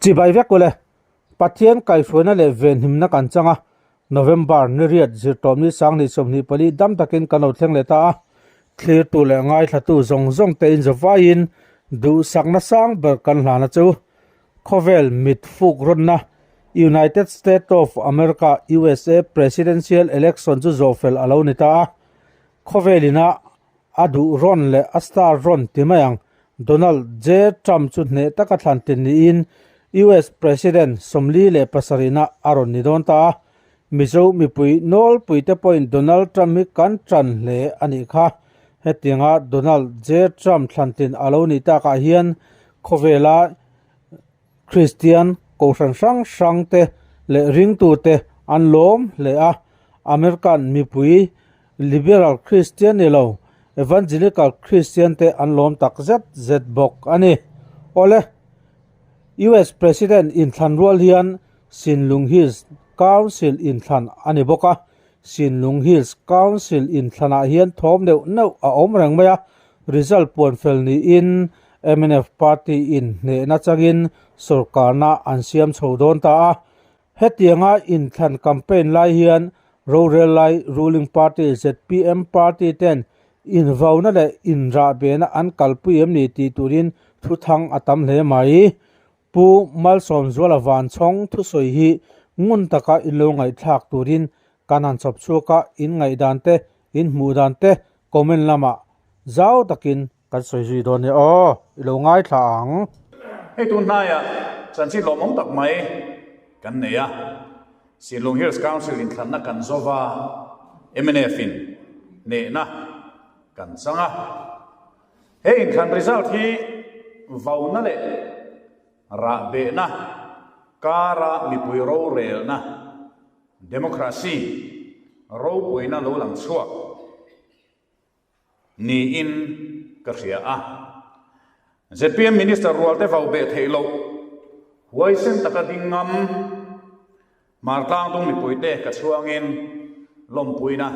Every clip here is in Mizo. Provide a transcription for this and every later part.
Chibai vek ule, Pathian kaihhruaina leh venhimna kan chang a, November ni riat zirtawpni sanghnih 24 dam takin kan lo thleng leh ta a, thlirtu leh ngaithlatu zawng zawng te inzawvaiin duhsakna sang ber kan hlan a chu. Khawvel mit fuk rawnna United State of America, usa, Presidential Election chu zawhfel a lo ni ta a, khawvel ina a duh rawn leh a star rawn ti mai ang Donald J. Trump chu hneh taka thlan tin niin US President 47na a rawn ni dawn ta a. Mizo mipui nawlpuite pawhin Donald Trump hi kan tan hle a nih kha. Hetianga Donald J. Trump thlan tin a lo nih takah hian khawvela Kristian kohhran hrang hrangte leh ringtute an lawm hle a. American mipui Liberal Kristian ni lo, Evangelical Kristian te an lawm tak zet zet bawk a ni. Awle, US President inthlan rual hian Sinlung Hills Council inthlan a ni bawk a. Sinlung Hills Council inthlanah hian thawm neuh neuh a awm reng mai a, result puan fel niin mnf party in hnehna changin sawrkarna an siam chho dawn ta a. Hetianga inthlan campaign lai hian rorel lai ruling party zpm party ten invauna leh inrahbehna an kalpui em ni tih turin thuthang a tam hle mai. Pu Malsawmzuala Vanchhawng thusawi hi ngun taka in lo ngaihthlak turin kan han chhawp chhuak a, in ngaihdan te, in hmuh dan te comment lamah zau takin kan sawi zui dawn nia aw, i lo ngaithla ang. Hei tun hnaiah chanchin lawmawm tak mai kan nei a, Sinlung Hills Council inthlanna kan zova mnf in hnehna kan chang a. He inthlan result hi vauna leh rahbehna kara mipui rorelna, democracy, ropuina lo lang chhuak niin ka hria a. Zpm Minister rualte vau beh theih loh huaisen taka ding ngam Hmartlang tung mipuite ka chhuangin lawmpuina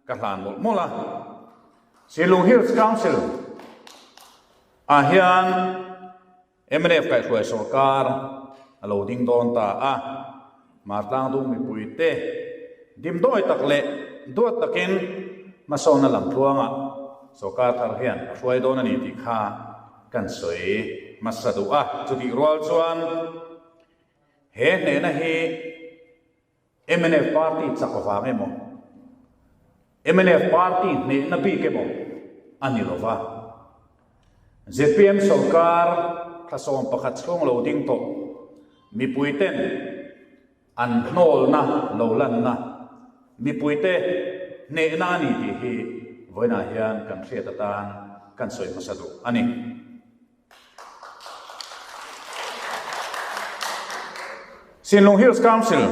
ka hlan mawlh mawlh a. Silung Hills Council ah hian mnf kaihhruai sawrkar a lo ding dawn ta a. Hmartlang tung mipuite dimdawi tak leh duat takin hmasawnna lamtluangah sawrkar thar hian a hruai dawn a ni tih kha kan sawi hmasa duh a. Chutih rual chuan He hnehna hi mnf party chak vang emaw, mnf party hnehna bik emaw a ni lo va. Zpm sawrkar thla 11 chhung lo ding tawh mipuiten an hnawlna lo lanna mipuite hnehna a ni tih hi vawiinah hian kan hriat atan kan sawi hmasa duh a ni. Sinlung Hills Council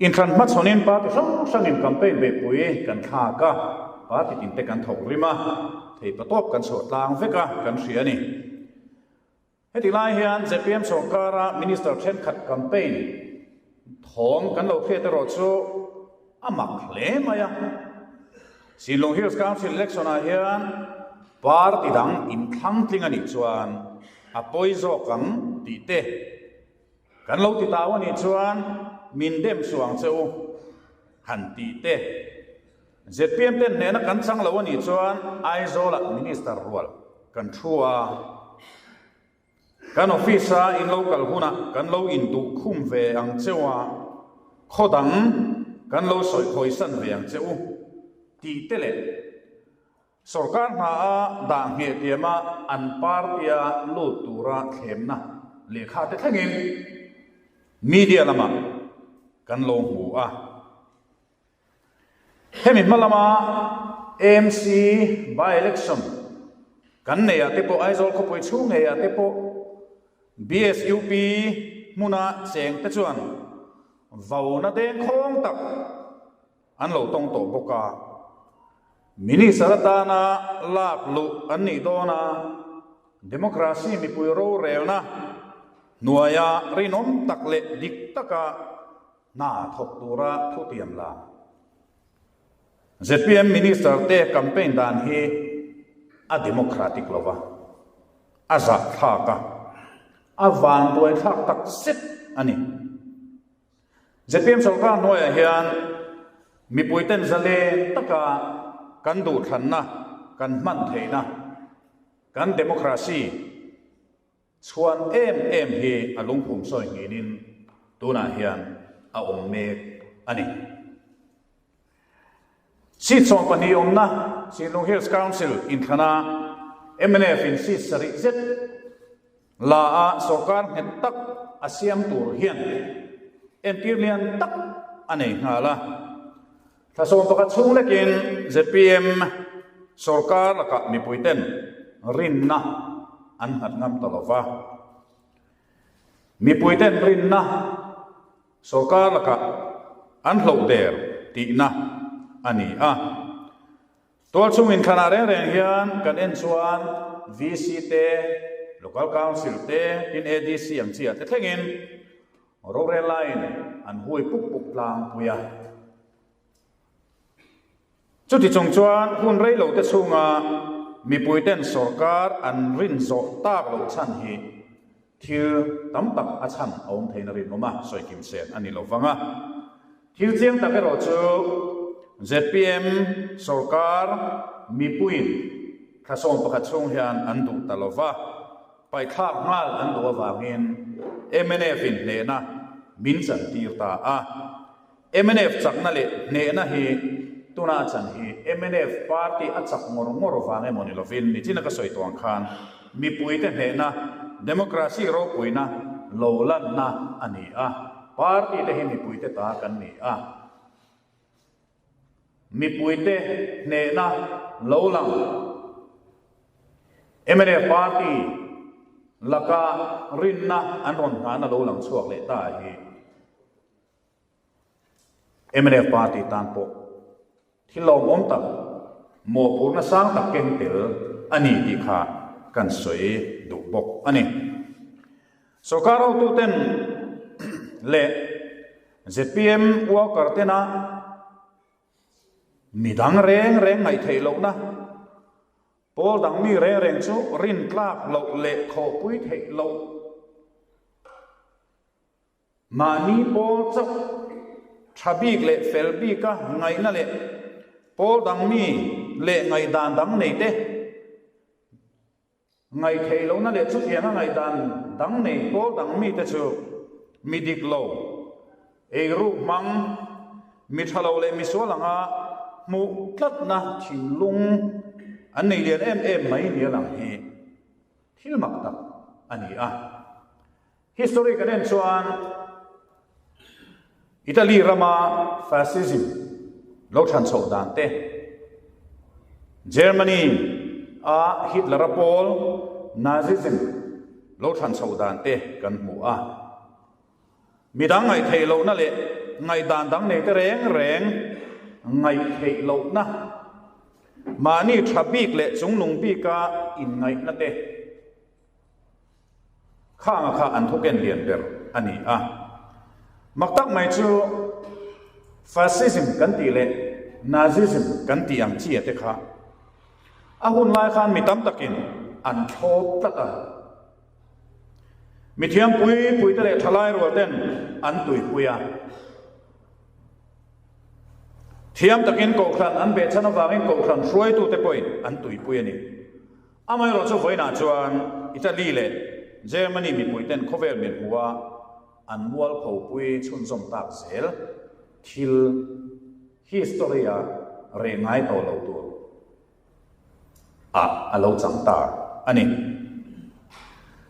inthlan hmachhawnin party hrang hrangin campaign beihpui kan thlak a, party tinte kan thawk rim a, theipatawp kan chhuah tlang vek a kan hria a ni. Heti lai hian zpm sawrkara minister thenkhat campaign thawm kan lo hriat erawh chu a mak hle mai a. Sinlung Hills Council election ah hian party dang inthlang tling a nih chuan a pawi zawk ang tih te kan lo ti tau a nih chuan min dem suh ang che u han tih te zpm ten hnehna kan chang lo a nih chuan Aizawl ah minister rual kan thu a. Kan office a in lo kal hunah kan lo induh khum ve ang cheu a, khaw dang kan lo sawi khawisan ve ang che u tih te leh sorkar hna a dah ngheh tiama an party a lut tura thlemna lehkha te thlengin media lamah kan lo hmu a. Hemi hma lama AMC by-election kan neihah te pawh Aizawl khawpui chhung ngeiah te pawh BSUP hmuna cheng te chuan vauna dengkhawng tak an lo tawng tawh bawk a. Minister atana lak luh an nih dawn a, democracy mipui rorelna hnuaia rinawm tak leh dik taka Hna thawk tura thutiam la. Zpm Minister te campaign dan hi a democratic lo va, a zahthlak a, A vanduaithlak tak zet a ni. Zpm sorkar hnuaiah hian mipuiten zalen taka kan duhthlanna kan hman theihna, kan democracy chhuan em em hi a lungphum sawi nghinin tunah hian a awm mek a ni. Seat 12 awmna Sinlung Hills Council inthlana mnf in seat sarih zet la a sorkar nghet tak a siam tur hian entir lian tak a nei nghal a. Thla 11 chhung lekin zpm sorkar lakah mipuiten rinna an nghat ngam ta lo va. Mipuiten rinna Sorkar lakah an hloh der tihna a ni a. Tualchhung inthlanah reng reng hian kan en chuan VC te, Local Council te, tin ADC ang chiah te thlengin rorel laiin an hui puk puk tlangpui a. Chuti chung chuan hun rei lo te chhunga mipuiten sorkar an rin zawh tak loh chhan hi thil tam tak a chhan a awm theiin a rinawm a, sawi kim sen a ni lo vang a. Thil chiang tak erawh chu zpm sorkar mipuiin thla 11 chhung hian an duh ta lo va, paithlak nghal an duh avangin mnf in hnehna min chantir ta a. Mnf chakna leh hnehna hi tuna a chan hi mnf party a chak ngawr ngawr vang emaw ni lovin nichina ka sawi tawh ang khan mipuite hnehna, democracy ropuina lo lanna a ni a, party te hi mipuite ta kan ni a, mipuite hnehna lo lang mnf party laka rinna an rawn nghahna lo lang chhuak leh ta hi. Mnf party tan pawh thil lawmawm tak, mawhphurhna sang tak keng tel a ni tih kha kan sawi duh bawk a ni. Sorkar hotuten leh zpm worker tena midang reng reng ngaih theih lohna pawl dang mi reng reng chu rintlak loh leh thawhpui theih loh Mahni pawl chauh tha bik leh fel bika ngaihna leh pawl dang mi leh ngaihdan dang nei te, ngaih theih lohna leh chutianga ngaihdan dang nei pawl dang mite chu mi dik lo, eiruk hmang, mi tha lo leh misual anga hmuh tlatna thinlung an nei lian em em mai nia lang hi thil mak tak a ni a. History kan en chuan Italy rama fascism lo than chhoh dan te, Germany a Hitler-a pawl Nazism lo than chhoh dan te kan hmu a. Midang ngaih theih lohna leh ngaihdan dang nei te reng reng ngaih theih lohna, mahni tha bik leh chungnung bika inngaihna te, Khanga kha an thuken lian ber a ni a. Mak tak mai chu Fascism kan tih leh Nazism kan tih ang chi te kha a hun lai khan mi tam takin an thlawp tlat a. Mi thiam pui pui te leh thalai rual ten an tuipui a. Thiam takin kohhran an behchhan avangin kohhran hruaitute pawhin an tuipui a ni. Amaherawh chu vawiinah chuan Italy leh Germany mipuiten khawvel min hmu a, an mualphopui chhunzawm tak zel thil history-a reh ngai tawh lo tur ah a lo chang ta a ni.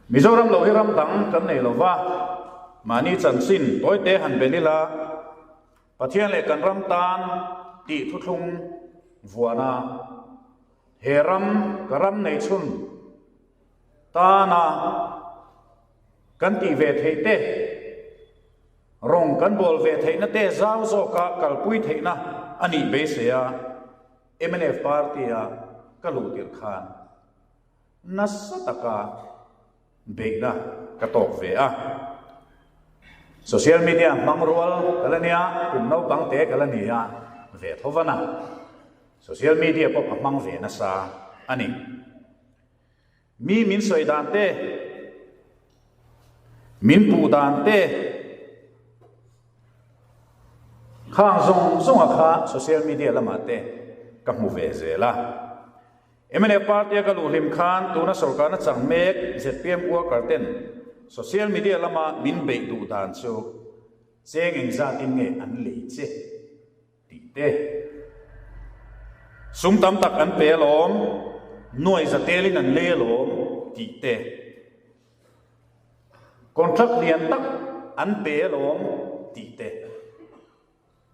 Mizoram lo hi ram dang kan nei lo va, mahni chanchin tawite han bel ila, Pathian leh kan ram tan tih thuthlung vuana He ram, ka ram nei chhun tana kan tih ve theih te, rawng kan bawl ve theihna te zau zawka kalpui theihna a nih beisei a, mnf party-a ka luh tirh khan nasa taka beihna ka tawk ve a. Social media hmang rual ka la nia, kum naupang te ka la ni a, ve tho van a. Social media pawh ka hmang ve nasa a ni. Mi min sawi dan te. Min puh dan te khang zawng zawnga kha social media lamah te ka hmu ve zel a. Mnf party a ka luh hlim khan tuna sorkarna chang mek zpm worker ten social media lama min beih duh dan chu cheng engzatin nge an lei che tih te. Sum tam tak an pe alawm, nuai za telin an lei alawm tih te. Contract lian tak an pe alawm tih te.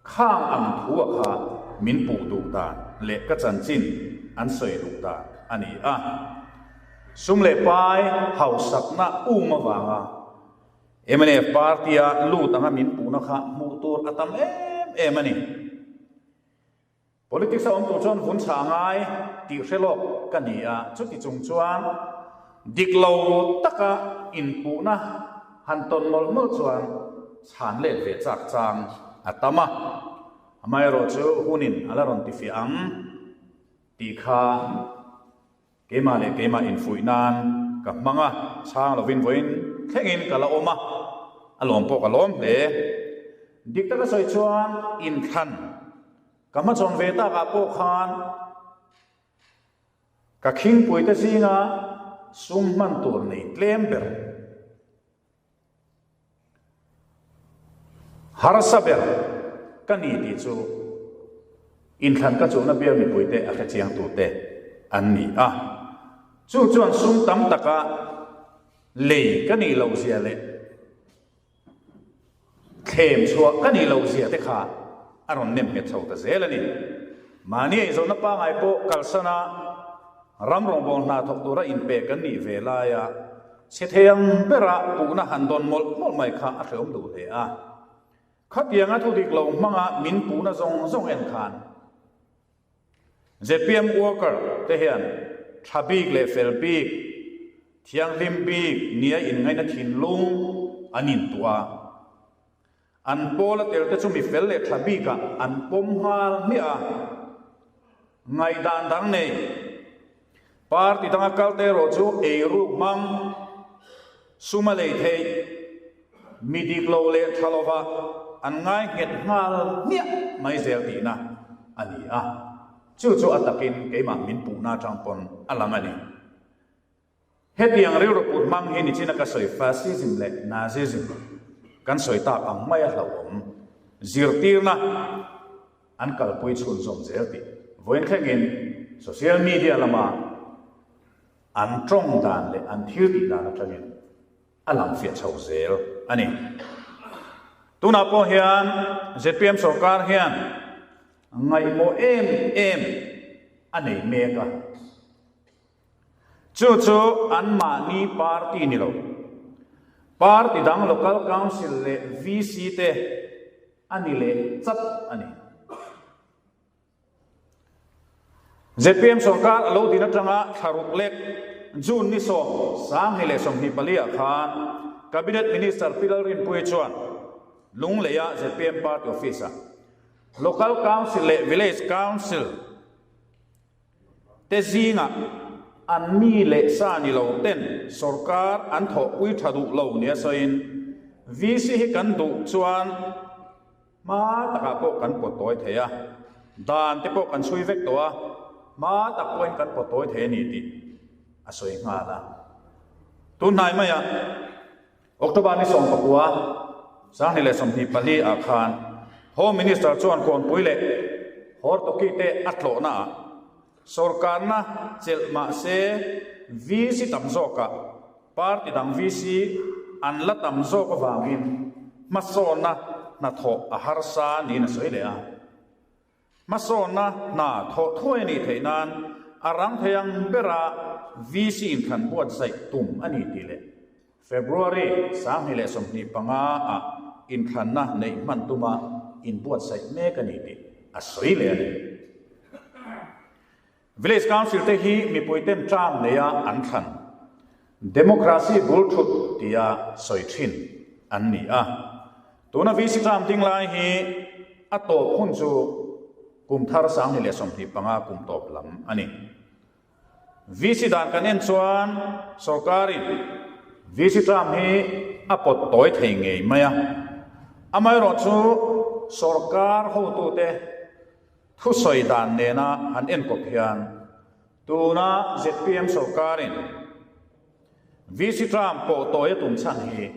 Khang ang thu a kha min puh duh dan leh ka chanchin an sawi duh dan a ni a. Sum leh pai hausakna um avanga mnf party-a lut anga min puhna kha hmuh tur a tam em em a ni. Politics a awm tur chuan vun chhah a ngai tih hre lawk ka ni a, chuti chung chuan dik lo taka inpuhna han tawn mawlh mawlh chuan chhan let ve chak chang a tam a, amaherawhchu hunin a la rawn tifiah ang tih kha Keimah leh keimah infuih nan ka hmang a, chhang lovin vawiin thlengin ka la awm a, a lawm pawh ka lawm hle. Dik taka sawi chuan inthlan ka hmachhawn ve takah pawh khan ka khingpuite zinga sum hman tur nei tlem ber. Harsa ber ka ni tih chu inthlan ka chuhna bial mipuite a hrechiang tute an ni a. Chu chuan sum tam taka lei ka nih loh zia leh thlem chhuah ka nih loh zia te kha a rawn nem nghet chho ta zel a ni. Mahni eizawnna pangngai pawh kalsana ram rawngbâwl hna thawk tura inpe kan nih ve laia Chhe thei ang bera puhna han dawn mawlh mawlh mai kha a hreawm duh hle a. Khatianga thu dik lo hmanga min puhna zawng zawng en khan zpm worker te hian tha bik leh fel bik, thianghlim bik nia inngaihna thinlung an intuah a. An pawl a tel te chu mi fel leh tha bikah an pawm nghal hmiah a, ngaihdan dang nei. Party danga kal te erawh chu eiruk hmang, sum a lei theih, mi dik lo leh tha lova an ngai nghet nghal hmiah mai zel tihna a ni a, chu chu a takin keimah min puhna atang pawn a lang a ni. Hetiang rilru put hmang hi nichina ka sawi Fascism leh Nazism kan sawi tak ang maia hlauhawm zirtirna an kalpui chhunzawm zel tih vawiin thlengin social media lama an tawng dan leh an thil tih dan atangin a lang fiah chho zel a ni. Tunah pawh hian zpm sorkar hian ngaihmawh em em a nei mek a. Chu chu anmahni party ni lo, party dang local council leh VC te a ni leh chat a ni. Zpm sorkar a lo din atanga thla ruk lek June ni sawm, 2024 ah khan Cabinet Minister Pi Lalrinpuii chuan Lungleia zpm party office ah Local Council leh Village Council te zingah an mi leh sa ni lo ten sorkar an thawhpui tha duh lo nia sawiin VC hi kan duh chuan hma takah pawh kan pawt tawi thei a, dan te pawh kan chhui vek tawh a, hma tak pawhin kan pawt tawi thei a ni tih a sawi nghal a. Tunhnai maiah. October ni 19, 2024 ah khan Home Minister chuan Kawnpui leh Hortoki te a tlawhna ah sorkarna chelh mah se VC tam zawkah party dang VC an la tam zawk avangin hmasawnna hnathawh a harsa niin a sawi leh a. Hmasawnna hna thawh thuai a nih theih nan a rang thei ang bera VC inthlan buatsaih tum a ni tih leh February 2025 ah inthlanna neih hman tuma inbuatsaih mek a ni tih a sawi leh a ni. Village Council te hi mipuiten term neia an thlan Democracy bul thut tia sawi thin an ni a. Tuna VC term ding lai hi a tawp hun chu kum thar 2025 kum tawp lam a ni. VC dan kan en chuan sorkarin. VC term hi a pawt tawi thei ngei mai a. Amaherawhchu sorkar hotute thusawi dan nena han enkawp hian tuna zpm sorkarin VC term pawh tawi a tum chhan hi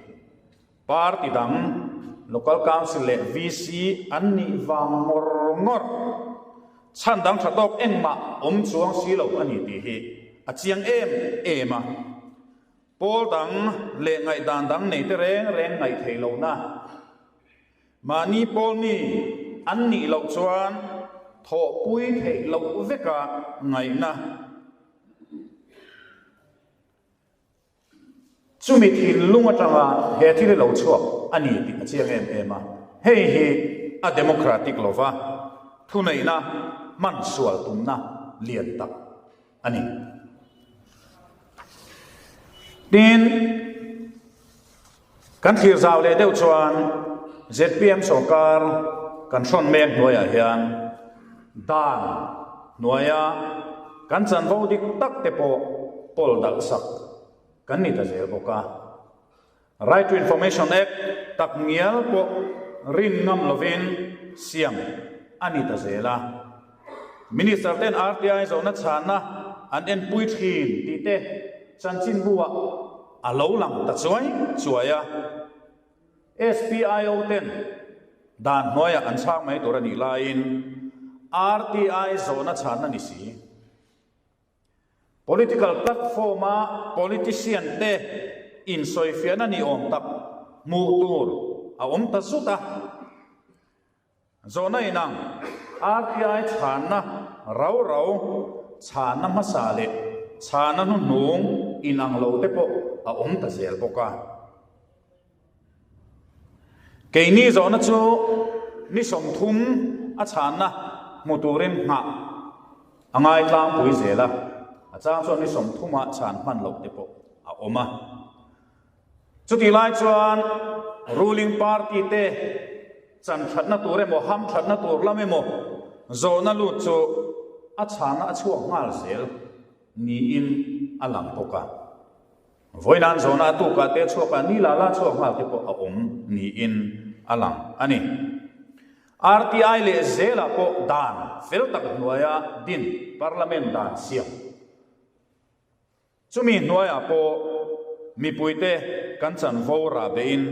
Party dang, Local Council leh VC an nih vang ngawr ngawr. Chhan dang tha tawk engmah awm chuang si lo a ni tih hi a chiang em em a. Pawl dang leh ngaihdan dang nei te reng reng ngaih theih lohna. Mahni pawl mi an nih loh chuan thawhpui theih loh veka ngaihna. Chumi thinlung atanga he thil hi lo chhuak a ni tih a chiang em em a, hei hi a democratic lova thuneihna hman sual tumna lian tak a ni. Tin, kan thlir zau leh deuh chuan zpm sorkar kan hrawn mek hnuaiah hian dan hnuaia kan chanvo dik tak te pawh pawl dalh sak kan ni ta zel bawk a. Right to Information Act tak ngial pawh rin ngam lovin siam a ni ta zel a. Minister ten RTI zawhna chhanna an enpui thin tih te chanchinbu ah a lo lang ta chuai chuai a. SPIO ten dan hnuaiah an chhang mai tur a nih laiin RTI zawhna chhanna ni si. Political platform-a politician te insawifiahna ni awm tak hmuh tur a awm ta zut a. Zawhna inang RTI chhanna rau rau, chhanna hmasa leh chhanna hnuhnung inang lo te pawh a awm ta zel bawk a. Keini zawhna chu ni 30 a chhanna hmu turin nghah a ngai tlangpui zel a, a chang chuan ni 30 ah chhan hman loh te pawh a awm a. Chutih lai chuan ruling party te chan thatna tur emaw, ham thatna tur lam emaw zawhna lut chu a chhanna a chhuak nghal zel niin a lang bawk a. Vawinan zawhna a tukah te chhuak a, ni la la chhuak nghal te pawh a awm niin a lang a ni. RTI leh zelah pawh dan fel tak hnuaia din Parliament dan siam. Chumi hnuaiah pawh mipuite kan chanvo rah beihin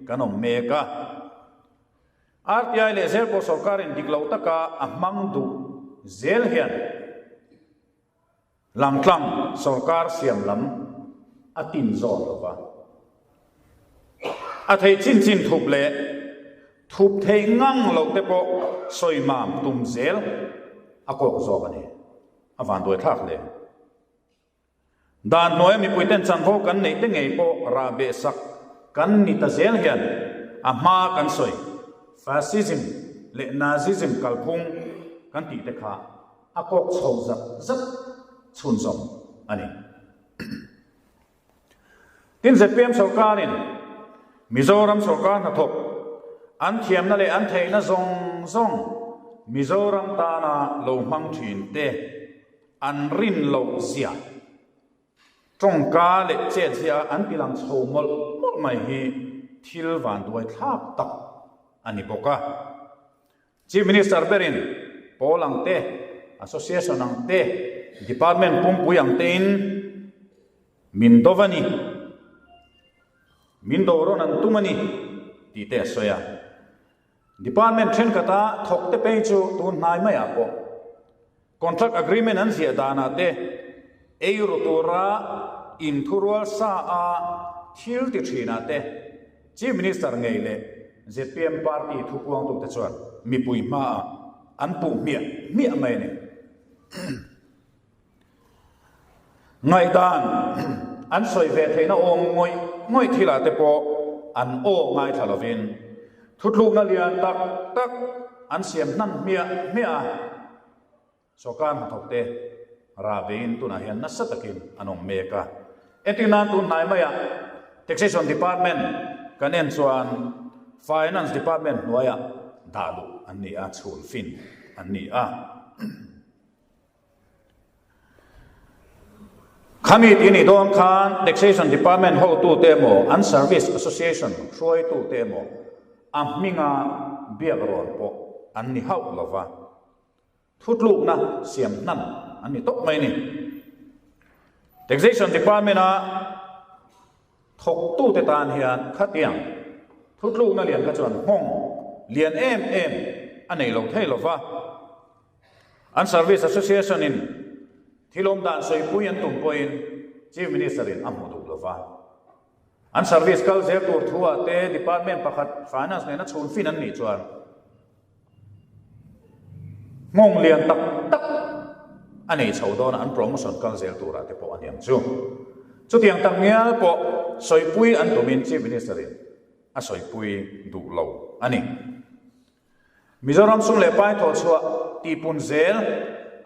kan awm mek a. RTI leh zel pawh sorkarin dik lo taka a hmang duh zel hian langtlang sorkar siam lam a tin zawn lo va. A theih chin chin thup leh thup theih ngang loh te pawh sawi mam tum zel a kawk zawk a ni. A vanduai thlak hle. Dan hnuaia mipuiten chanvo kan neih te ngei pawh rah beh sak kan ni ta zel hian a hma kan sawi Fascism leh Nazism kalphung kan tih te kha a kawk chho zat zat chhunzawm a ni. Tin zpm sorkarin Mizoram sorkar hnathawk an thiamna leh an theihna zawng zawng Mizoram tana lo hmang thin te an rin loh zia, tawngka leh chet zia an ti lang chho mawlh mawlh mai hi thil vanduai thlak tak a ni bawk a. Chief Minister berin pawl ang te, Association ang te, Department pumpui ang tein min do va ni, min do rawn an tum a ni tih te a sawi a. Department thenkhat-a thawk te pei chu tun hnai maiah pawh contract agreement an ziah danah te ei ru tura inthurual sa a thil ti thinah te Chief Minister ngei leh zpm party thupuangtute chuan mipui hmaah an puh hmiah hmiah mai a ni. Ngaihdan an sawi ve theihna awm ngawih ngawih thilah te pawh an aw ngaithla lovin thutlukna lian tak tak an siam hnan hmiah hmiah a, sawrkar hnathawk te rah beiin tunah hian nasa takin an awm mek a. Entir nan tun hnai maiah Taxation Department kan en chuan Finance Department hnuaiah dah luh an ni a, chhun fin an ni a. Khami tih nih dawn khan Taxation Department hotute emaw, an Service Association hruaitute emaw a hminga biak rawn pawh an ni hauh lo va, thutlukna siam hnan an ni tawp mai a ni. Taxation Department-a thawktute tan hian khatiang thutlukna lian kha chuan nghawng lian em em a nei lo thei lo va. An Service Association in thil awm dan sawipui an tum pawhin Chief Minister in a hmu duh lo va. An service kal zel tur thu ah te department pakhat finance nena chhun fin an nih chuan nghawng lian tak tak a nei chho dawn a, an promotion kal zel tur ah te pawh a niang chu. Chutiang tak ngial pawh sawipui an tumin Chief Minister in a sawipui duh lo a ni. Mizoram sum leh pai thawh chhuah tihpun zel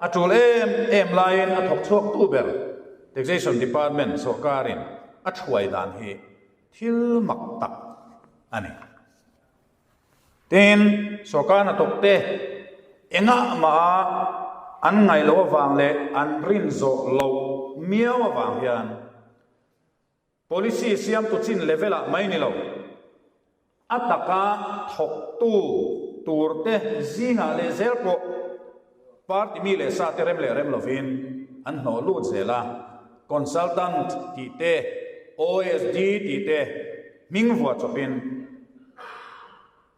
a tul em em laiin a thawk chhuak tu ber Taxation Department sawrkarin a thuai dan hi thil mak tak a ni. Tin, sawrkar hnathawk te engah mah an ngaih loh avang leh an rin zawh loh miau avang hian Policy siamtu chin level ah mai ni lo, a taka thawktu turte zingah leh zel pawh party mi leh sa te rem leh rem lovin an hnawh lut zel a, consultant tih te, OSD tih te hming vuah chawpin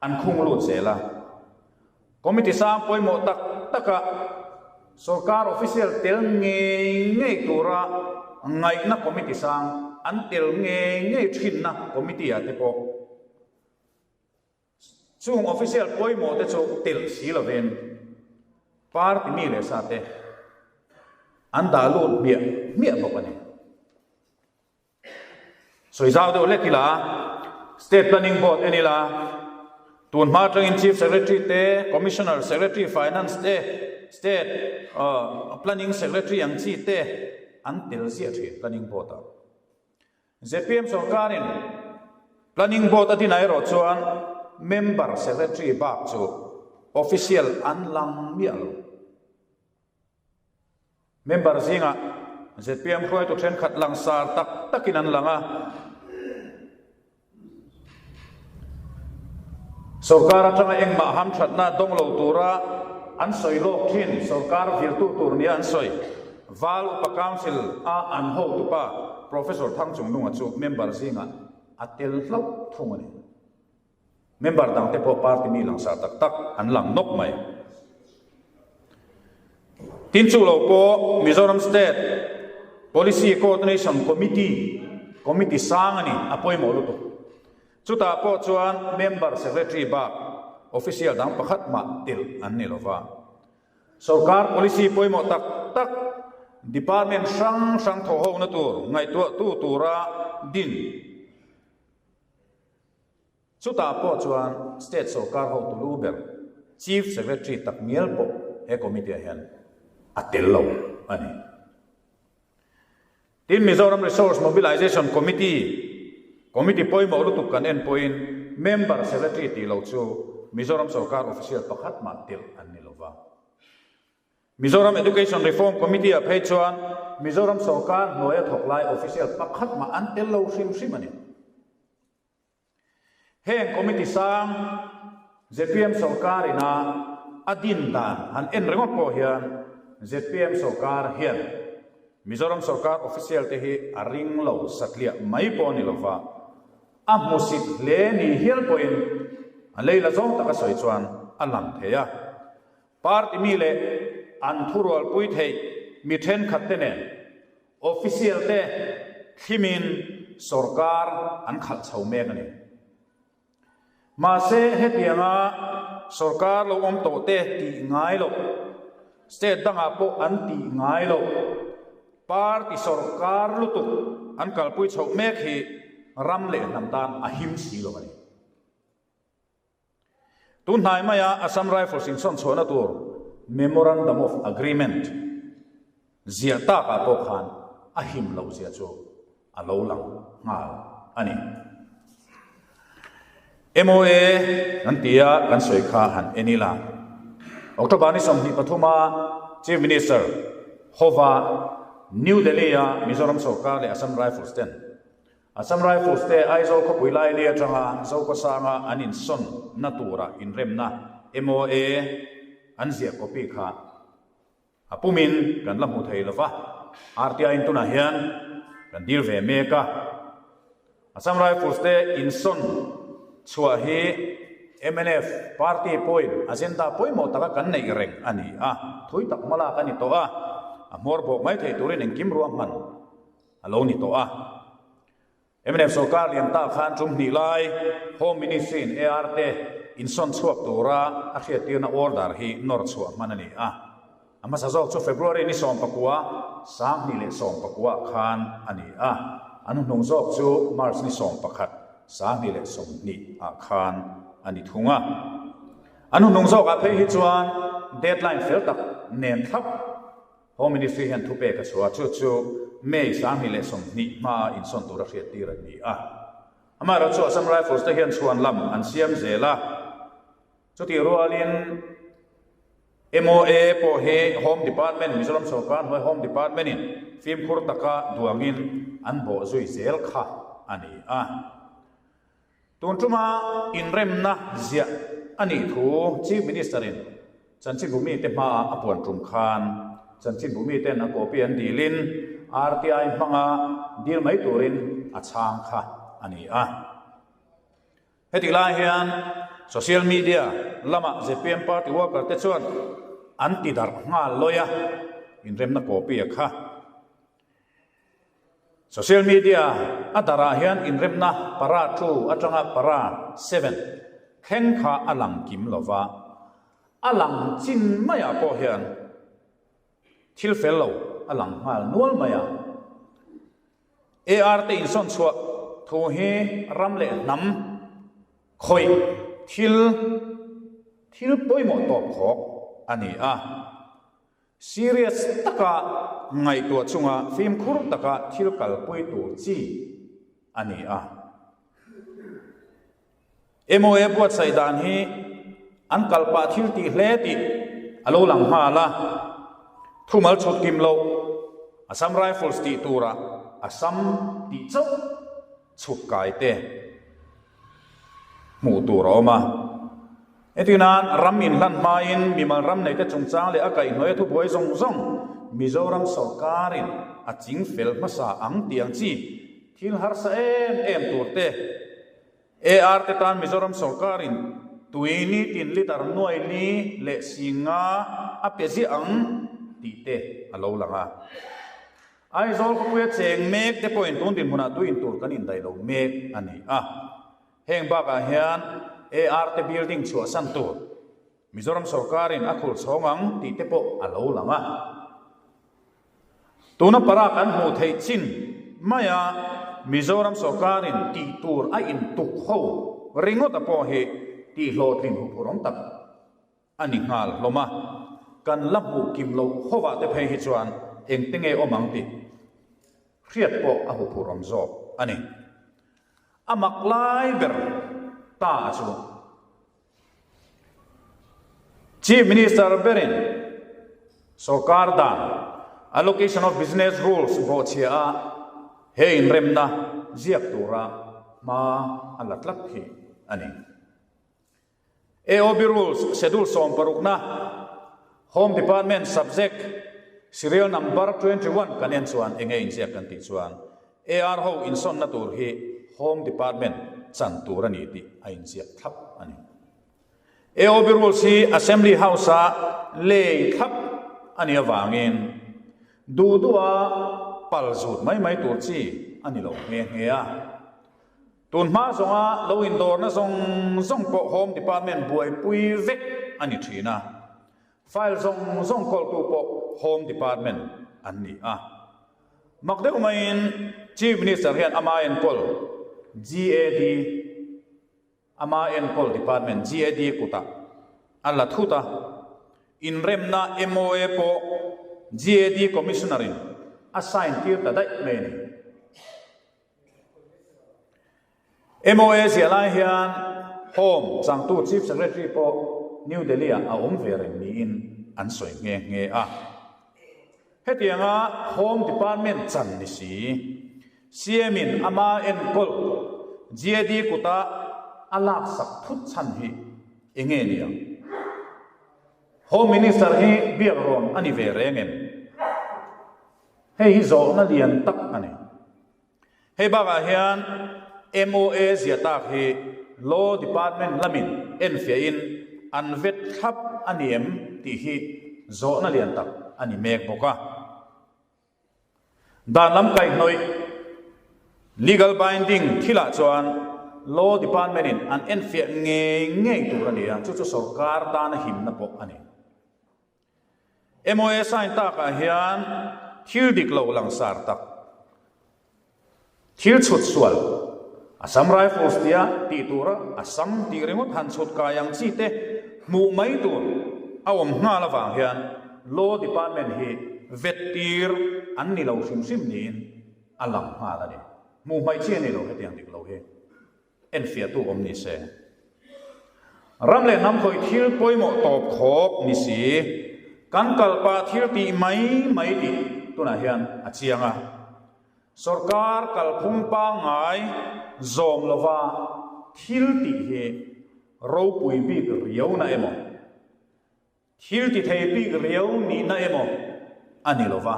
an khung lut zel a. Committee sang pawimawh tak taka sorkar official tel ngei ngei tura ngaihna committee sang an tel ngei ngei thinna committee ah te pawh chung official pawimawh te chu telh si lovin party mi leh sa te an dah lut hmiah hmiah bawk a ni. Sawi zau deuh hlek ila, State Planning Board en ila, tun hma atangin Chief Secretary te, Commissioner, Secretary Finance te, State Planning Secretary ang chi te an tel ziah thin Planning Board ah. Zpm sawrkarin Planning Board a dinah erawh chuan Member Secretary bak chu Official an lang miah lo. Member zingah zpm hruaitu thenkhat langsar tak takin an lang a. Sorkar atanga engmah hamthatna dawng lo tura an sawi lawk thin sorkar viltu tur nia an sawi. Val Upa Council a an hotupa Professor Thangchungnunga chu member zingah a tel hlauh thung a ni. Member dangte pawh party mi langsar tak tak an lang nawk mai. Tin chu lo pawh Mizoram State Policy Coordination Committee, committee sang a ni, a pawimawh lutuk. Chutah pawh chuan member secretary bak official dang pakhat mah telh an ni lova. Sorkar policy pawimawh tak tak department hrang hrang thawhhona tur ngaihtuahtu tura din Chutah pawh chuan State sawrkar hotu lu ber Chief Secretary tak ngial pawh he committee ah hian a tel lo a ni. Tin, Mizoram Resource Mobilization Committee, committee pawimawh lutuk kan en pawhin member secretary tih loh chu Mizoram sawrkar official pakhat mah telh an ni lova. Mizoram Education Reform Committee ah phei chuan Mizoram sawrkar hnuaia thawk lai official pakhat mah an tel lo hrim hrim a ni. Heng committee sang zpm sawrkar ina a din dan han en ringawt pawh hian zpm sawrkar hian Mizoram sawrkar official te hi a ring lo satliah mai pawh a ni lova, a hmusit hle ni hial pawhin a leila zawng taka sawi chuan a lang thei a. Party mi leh an thurualpui theih mi thenkhat te nen official te thlimin sorkar an khalh chho mek a ni. Mahse hetianga sorkar lo awm tawh te tih ngai loh, state dangah pawh an tih ngai loh, party sorkar lutuk an kalpui chhoh mek hi ram leh hnam tan a him si lo a ni. Tun hnai maia Assam Rifles insawn chhuahna tur Memorandum of Agreement ziah takah pawh khan a him loh zia chu a lo lang nghal a ni. MOA kan tia kan sawi kha han en ila. October ni 23 a Chief Minister hova. New Delhi-a Mizoram sorkar leh Assam Rifles ten Assam Rifles te Aizawl khawpui laili atanga Zokhawsanga an insawnna tura inremna MOA an ziah copy kha a pumin kan la hmu thei lova, RTI in tunah hian kan dil ve mek a. Assam Rifles te insawn chhuah hi mnf party pawhin agenda pawimawh taka kan neih reng a ni a, thui tak hma lak a ni tawh a, a hmawr bawk mai thei turin engkim ruahman a lo ni tawh a. Mnf sorkar lian ta khan tum hnih lai Home Ministry in AR te insawn chhuak tura a hriattirna order hi nawr chhuah hman a ni a. A hmasa zawk chu February ni 19, 2019 khan a ni a, a hnuhnung zawk chu March ni 11, 2020 ah khan a ni thung a. A hnuhnung zawkah phei hi chuan deadline fel tak nen thlap Home Ministry hian thupek a chhuah a, chu chu May 2020 hmaa insawn tura hriattir an ni a. Amaherawhchu Assam Rifles te hian chhuan lam an siam zel a, chutih rualin MOA pawh hi Home Department, Mizoram sorkar hnuai Home Department in fimkhur taka duangin an bawh zui zel kha a ni a. Tun tuma inremna ziah a nih thu Chief Minister in chanchinbu mite hmaah a puan tum khan chanchinbu miten a copy an dilin RTI hmanga dil mai turin a chhang kha a ni a. Heti lai hian social media lama zpm party worker te chuan an ti darh nghal lawi a, inremna copy a kha. Social media a darah hian inremna para 2 atanga para 7 thleng kha a lang kim lova, a lang chin maiah pawh hian thil fel lo a lang nghal nual mai a. AR te insawn chhuah thu hi ram leh hnam khawih thil thil pawimawh tawp khawk a ni a. Serious taka ngaihtuah chunga fimkhur taka thil kalpui tur chi a ni a. MOA buatsaih dan hi an kalpah thil tih hle tih a lo lang nghal a, thumal chhut kim loh Assam Rifles tih turah Assam tih chauh chhut kai te hmuh tur a awm a. Heti nan ram inhlan hmain mimal ram neite chungchang leh a kaihhnawih a thubuai zawng zawng Mizoram sawrkarin a ching fel hmasa ang tih ang chi thil harsa em em tur te AR te tan Mizoram sawrkarin tui nitin litre nuai li leh singa a pe ziah ang tih te a lo lang a. Aizawl khawpuia cheng mek te pawhin tun dinhmunah tui intur kan indaih lo mek a ni a. Heng bakah hian AR te building chhuahsan tur Mizoram sawrkarin a khur chhawng ang tih te pawh a lo lang a. Tuna para kan hmuh theih chin maia Mizoram sawrkarin tih tur a intuk ho ringawta pawh hi tih hlawhtlin huphurh awm tak a ni nghal hlawm a. Kan la hmuh kim loh hovah te phei hi chuan engte nge awm ang tih hriat pawh a huphurh awm zawk a ni. A mak lai ber ta a chu. Chief Minister berin sorkar dan Allocation of Business Rules bawhchhia a he inremna ziak tura hma a la tlat hi a ni. AOB Rules Schedule 16na Home Department Subject Serial Number 21 kan en chuan enge inziak kan tih chuan AR ho insawnna tur hi Home Department chan tur a ni tih a inziak thlap a ni. AOB Rules hi Assembly House-a lei thlap a nih avangin duh duha pal zut mai mai tur chi a ni lo nghe nghe a. Tun hma zawnga lo indawrna zawng zawng pawh Home Department buaipui vek a ni thin a. File zawng zawng kawltu pawh Home Department an ni a. Mak deuh maiin Chief Minister hian ama enkawl GAD, ama enkawl department GAD kutah a la thut a, inremna MOA pawh GAD Commissioner-in a sign tir ta daih mai a ni. MOA ziah lai hian Home changtu Chief Secretary pawh New Delhi-ah a awm ve reng niin an sawi nghe nghe a. Hetianga Home Department chan ni si, CM in ama enkawl GAD kuta a laksak thut chhan hi enge ni ang? Home Minister hi biak rawn a ni ve reng em? Hei hi zawhna lian tak a ni. Hei bakah hian MOA zia tak hi Law Department lamin enfiahin an vet thlap a ni em tih hi zawhna lian tak a ni mek bawk a. Dan lam kaihhnawih, legal binding, thilah chuan Law Department in an enfiah ngei ngei tur a ni a, chu chu sorkar tana himna pawh a ni. MOA sign takah hian thil dik lo langsar tak, Thil chhut sual, Assam Rifles tia tih tura Assam tih ringawt han chhut kai ang chi te hmuh mai tur a awm nghal avang hian Law Department hi vet tir an ni lo hrim hrim niin a lang nghal a ni. Hmuh hmaih chi a ni lo hetiang dik lo hi. Enfiahtu awm ni se. Ram leh hnam khawih thil pawimawh tawp khawp ni si, kan kalpah thil tih mai mai tih tunah hian a chiang a. Sorkar kalphung pangngai zawm lova thil tih hi ropui bik riauna emaw, thil ti thei bik riau nihna emaw a ni lova.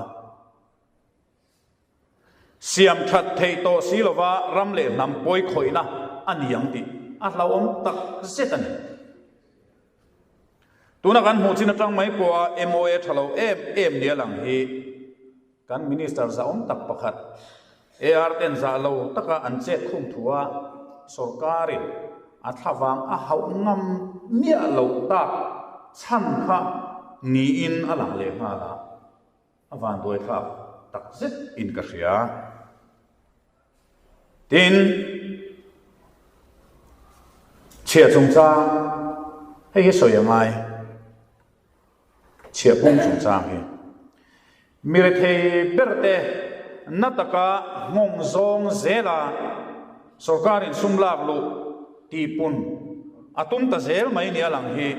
Siam that theih tawh si lova ram leh hnam pawi khawihna a ni ang tih a hlauhawm tak zet a ni. Tuna kan hmuh chin atang mai pawha MOA tha lo em em nia lang hi Kan Minister zahawm tak pakhat AR ten zah lo taka an chet khum thua sorkarin a thlavang a hauh ngam miah loh tak chhan kha niin a lang leh nghal a, a vanduai thlak tak zet in ka hria. Tin, chhiah chungchang hei hi sawi a ngai. Chhiahpung chungchang hi mi rethei berte na taka nghawng zawng zela sorkarin sum lak luh tihpun a tum ta zel mai nia lang hi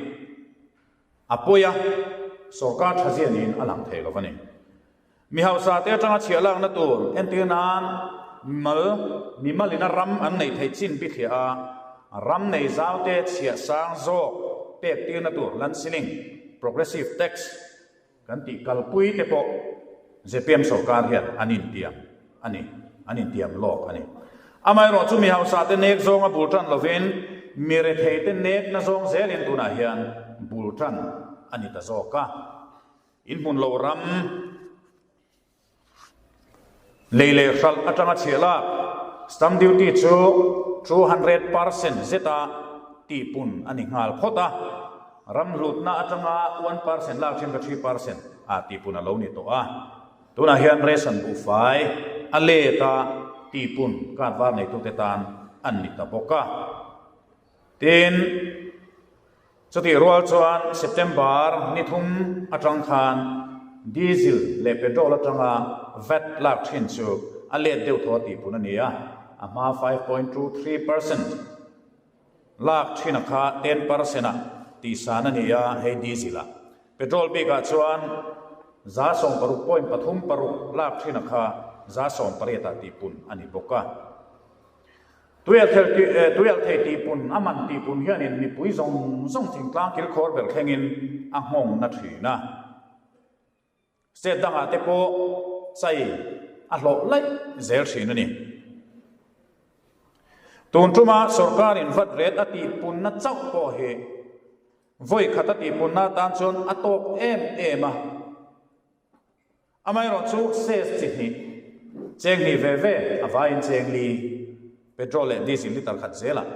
a pawi a, sorkar tha zia niin a lang thei lo a ni. Mi hausa te atanga chhiah lakna tur entir nan mimal mimalin a ram an neih theih chin bithliah a, ram nei zau te chhiah sang zawk pek tirna tur land ceiling, progressive tax, kan tih kalpui te pawh zpm sorkar hian an intiam a ni, an intiam lawk a ni. Amaherawh chu mi hausa te nek zawnga bul tan lovin mi rethei te nekna zawng zelin tunah hian bul tan a ni ta zawk a. In hmun lo ram lei leh hralh atanga chhiah lak stamp duty chu 200% zeta tihpun a ni nghal phawt a, ram hlutna atanga 1% lak thin kha 3% ah tihpun a lo ni tawh a. Tunah hian ration buhfai a let a tihpun card var neitute tan an ni ta bawk a. Tin. Chutih rual chuan September ni thum atang khan Diesel leh Petrol atanga vat lak thin chu a let deuh thaw tih pun a ni a, a hma 5.23% lak thin a kha 10% ah tihsan a ni a, hei Diesel ah. Petrol bikah chuan 16.36 lak thin a kha 18% ah tihpun a ni bawk a. Tuialthei tihpun, a man tihpun hianin mipui zawng zawng thingtlang kilkhawr ber thlengin a nghawng na thin a. State dangah te pawh chai a hlawh laih zel thin a ni. Tun tuma sorkarin vat ret a tihpunna chauh pawh hi vawi khat a tihpunna atan chuan a tawk em em a. Amaherawh chu cess chi hnih, cheng hnih ve ve a vaiin cheng li, petrol leh diesel litre khat zelah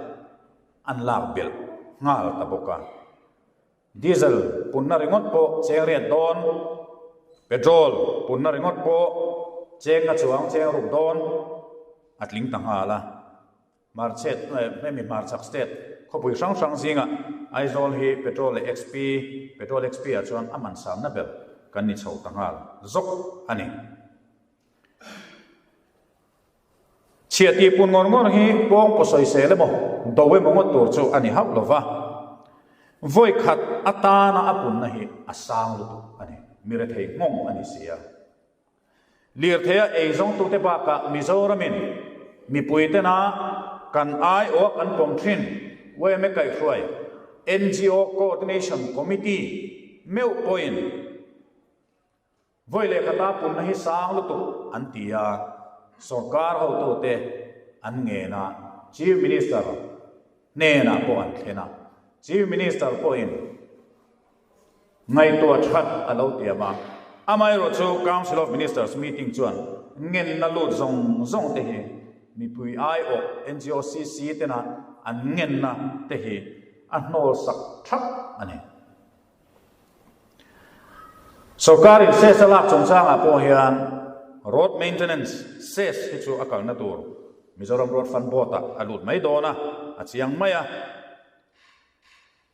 an lak belh nghal ta bawk a. Diesel punna ringawt pawh cheng riat dawn, petrol punna ringawt pawh cheng nga chuang cheng ruk dawn a tling ta nghal a. Hmarchhet, hemi hmarchhak state khawpui hrang hrang zingah Aizawl hi petrol leh XP, petrol XP ah chuan a man samna ber kan ni chho ta nghal zawk a ni. Chhiah tih pun ngawr ngawr hi pawng paw sawisel emaw do emaw ngawt tur chu a ni hauh lova, vawi khat atana a punna hi a sang lutuk a ni, mi rethei nghawng a ni si a. Lirtheia eizawngtute bakah Mizoramin mipuitena kan aiawha kan pawm thin yma kaihhruai NGO Coordination Committee meuh pawhin vawi leh khata punna hi sang lutuk an ti a, sorkar hotute an ngen a, Chief Minister hnenah pawh an thlen a, Chief Minister pawhin Ngaihtuah that a lo tiam a, amaherawh chu Council of Ministers meeting chuan ngenna lut zawng zawng te hi mipui aiawh NGOCC tena an ngenna te hi a hnawl sak thap a ni. Sorkarin cess a lak chungchangah pawh hian road maintenance cess hi chu a kalna tur Mizoram Road Fund Board-ah a lut mai dawn a, a chiang mai a.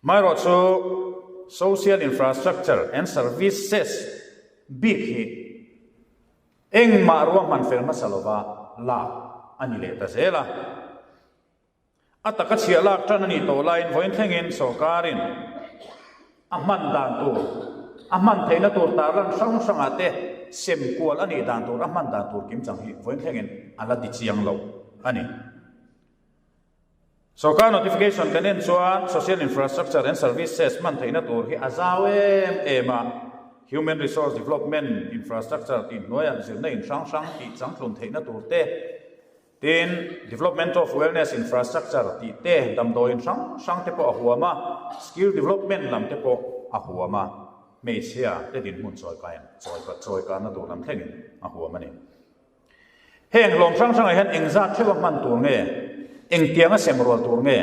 Maherawh chu Social Infrastructure and Services bik hi engmah ruahman fel hmasa lova lak a ni leh ta zel a. A taka chhiah lak tan a nih tawh laiin vawiin thlengin sawrkarin a hman dan tur, a hman theihna tur tarlan hrang hrangah te sem kual a nih dan tur, a hman dan tur kimchang hi vawiin thlengin a la ti chiang lo a ni. Sorkar notification kan en chuan Social Infrastructure and Services hman theihna tur hi a zau em em a, Human Resource Development Infrastructure tih hnuaiah zirna in hrang hrang tih changtlun theihna tur te, tin Development of Wellness Infrastructure tih te, damdawiin hrang hrang te pawh a huam a, Skill Development lam te pawh a huam a, hmeichhia te dinhmun chawikai chawikanna tur lam thlengin a huam a ni. Heng hlawm hrang hrangah hian engzat theuha hman tur nge, engtianga sem rual tur nge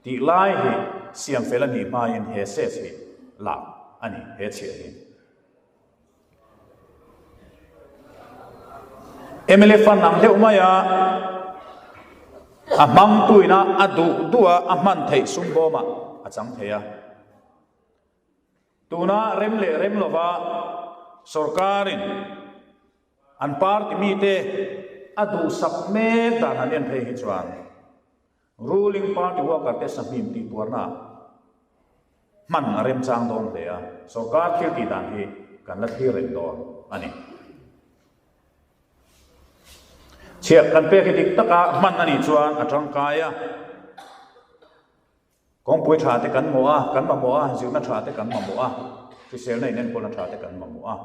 tih lai hi siam fel a nih hmain he ses hi lak a ni, he chhiah hi. Mla fund ang deuh maia a hmangtuina a duh duha a hman theih sum bawmah a chang thei a. Tuna rem leh rem lova sorkarin an party mite a duhsak mek dan han en phei hi chuan ruling party worker te sahmim tih puarna hman a remchang dawn hle a, sorkar thil tih dan hi kan la thlir reng dawn a ni. Chhiah kan pek hi dik taka hman a nih chuan a tangkai a. Kawngpui tha te kan mawh a, kan mamawh a, zirna tha te kan mamawh a, hriselna inenkawlna tha te kan mamawh a.